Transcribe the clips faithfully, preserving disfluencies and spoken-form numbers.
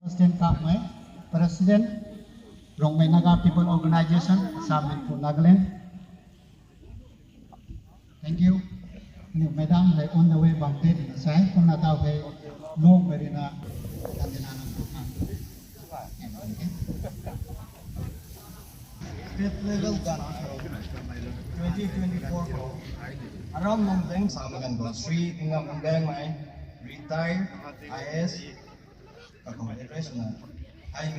President Kapmai, President, Rongmei Naga People Organization, Assam, Manipur, Nagaland. Thank you. Ni madam hai on the way bang te na sai, kun na tau hai long meri na, kan na na. State level gan twenty twenty-four ko Aram Mongdeng Samagan ko Sri Ingam Mongdeng mai, retired I A S, ka kong address na. Ai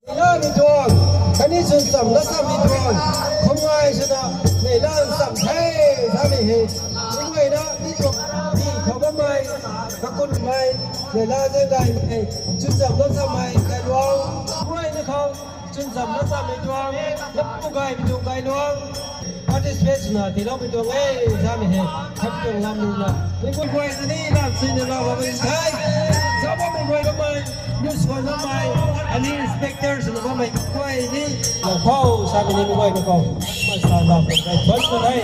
Neila ni tuang, kani chun cham la cham ni tuang, khum ngai suna, neila cham thei, sa ni he. Ni ngai na, ni tuang, ni khau ba mai, ka kun mai, neila je ngai mai, chun cham la cham mai, kai luang. Ngai ni khau, chun cham la cham ni tuang, la pu ngai ni tuang kai luang. Participate na ti lo mi tuang e, sa mi he, kham tuang lam lu na. Ni kun kuai sa ni lam si ni lo ba mi sai. Sa ba mi kuai lo mai, news kuai lo mai, ani inspector si lo ba mai kuai ni. Lo khau, sa mi ni mi kuai lo khau. Mai sa lam lo kai tuan ko nai.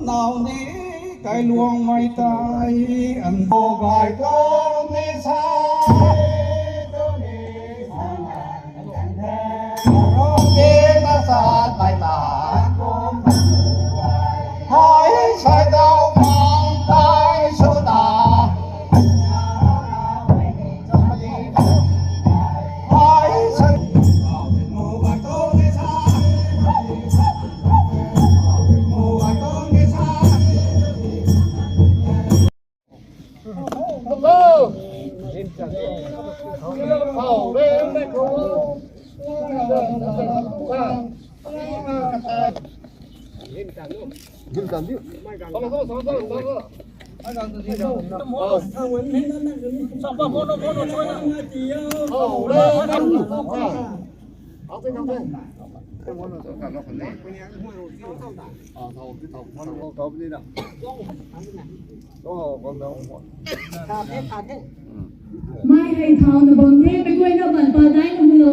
Nau ni kai luang mai tai an bo gai tuang ni sai tu ni sai. Rong ke ta sat mai ta. Hai sai dau pang tai su ta. Hai sai Mai hai thau na bang the, mai koi na ban pa dai na mu lo.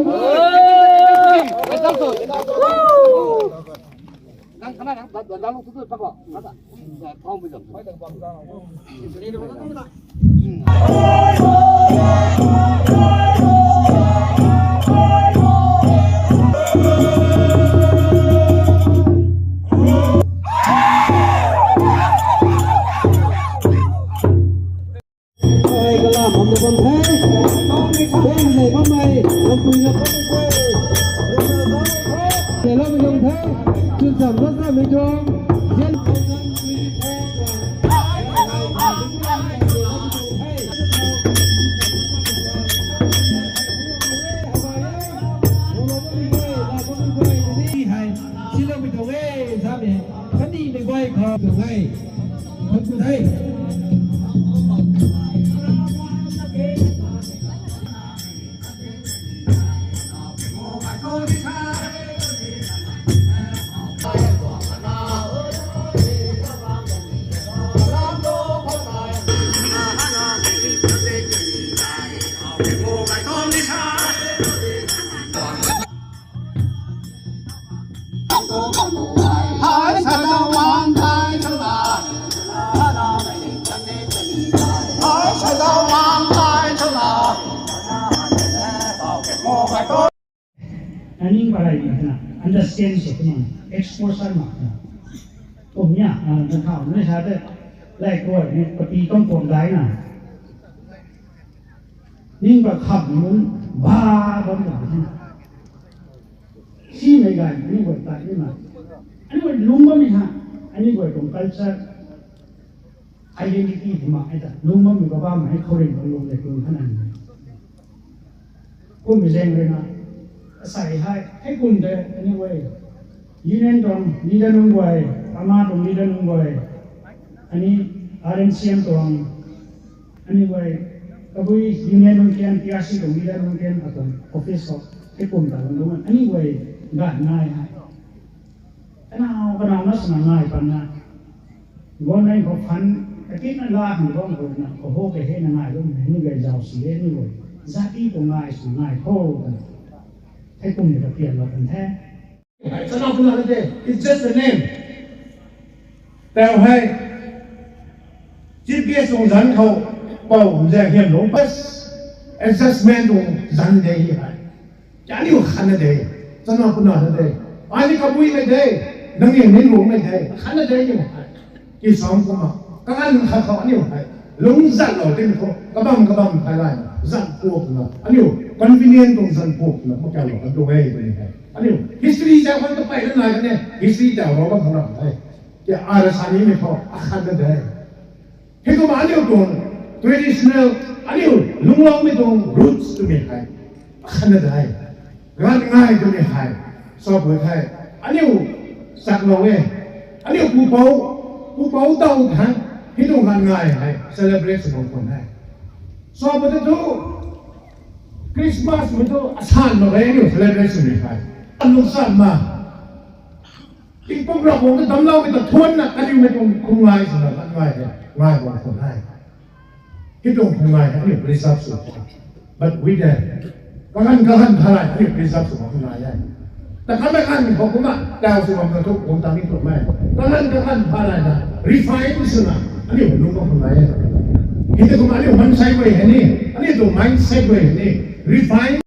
Aning barai ni kena understand so kena exposure ma kena. Oh nya, na thau na sa te lai ko ni pati tong pom dai na. Ning ba kham ni ba bom da ni. Si mai ga ni ba ta ni ma. Ani ba lung ba mi ha. Ani ba tong culture. Identity ma ai ta. Lung ba mi ba ba mai khore ba lung le lung hanan. Kum mi jeng re na. Sai hai, hai kum de anyway. Union dong, leader nung wai. Ama tong leader nung goi, ani R N C M tong, ani goi, kabui union nung kian, T R C tong leader nung kian, atong office ho, te kum ta nung, ani goi, ga ngai hai. Kanao, kanao na sna ngai pan na. Gon nai ko fan, kati na la han gon ko na, ko ho ke he na ngai gon, ni goi jao si he, ni goi. Jati ko ngai sna ngai ko, kan. Te kum ni ka pian lo kan the. It's not another day. It's just a name. Tao hai. Chief guest tong zan khou. Pau hum zang hiam long. Bas. Adjustment tong zan de hi hai. Kya ni khana de. Chana kuna na de. Ani kabui me de. Nang ye ni long me de. Khana de ni hai. Ki song kuma. Ka ngan kha khou aniu hai. Lung zat lo tin ko. Kabam kabam hai lai. Zat ko na. Aniu. Convenient tong zan ko na. Ma kya lo. Ka do hai. Aniu. History ja ko ta pai na na ne. History ta ro ba khana hai. Kya ara sani me ko. Akhan na de. Hei ko ma aniu tong. Traditional. Aniu. Lung long me tong. Roots to me hai. Akhan na de. Ran ngai to me hai. So bo hai. Aniu. Sak lo e. Aniu pu pau. Pu pau tau thang. Hei tong ran ngai hai. Celebrate sa ko hai. So bo tu. Christmas mi tu asan ma gai ni celebration ni kai. Anu sa ma. Ipok ra bong dam lau mi ta thuan na kani mi tung khung ngai sa na kan ngai he. Ngai bong khung ngai. Ki tung khung ngai ni preserve su. But we there. Kahan kahan thalai ni preserve su khung ngai he. Ta khan khan ko kuma tao su ma tu kum ta mi tu mai. Kahan kahan thalai na refine su na. Ani lu ko khung ngai he. Hita kuma ani one side way he ni. Ani tu mindset way he ni. Refine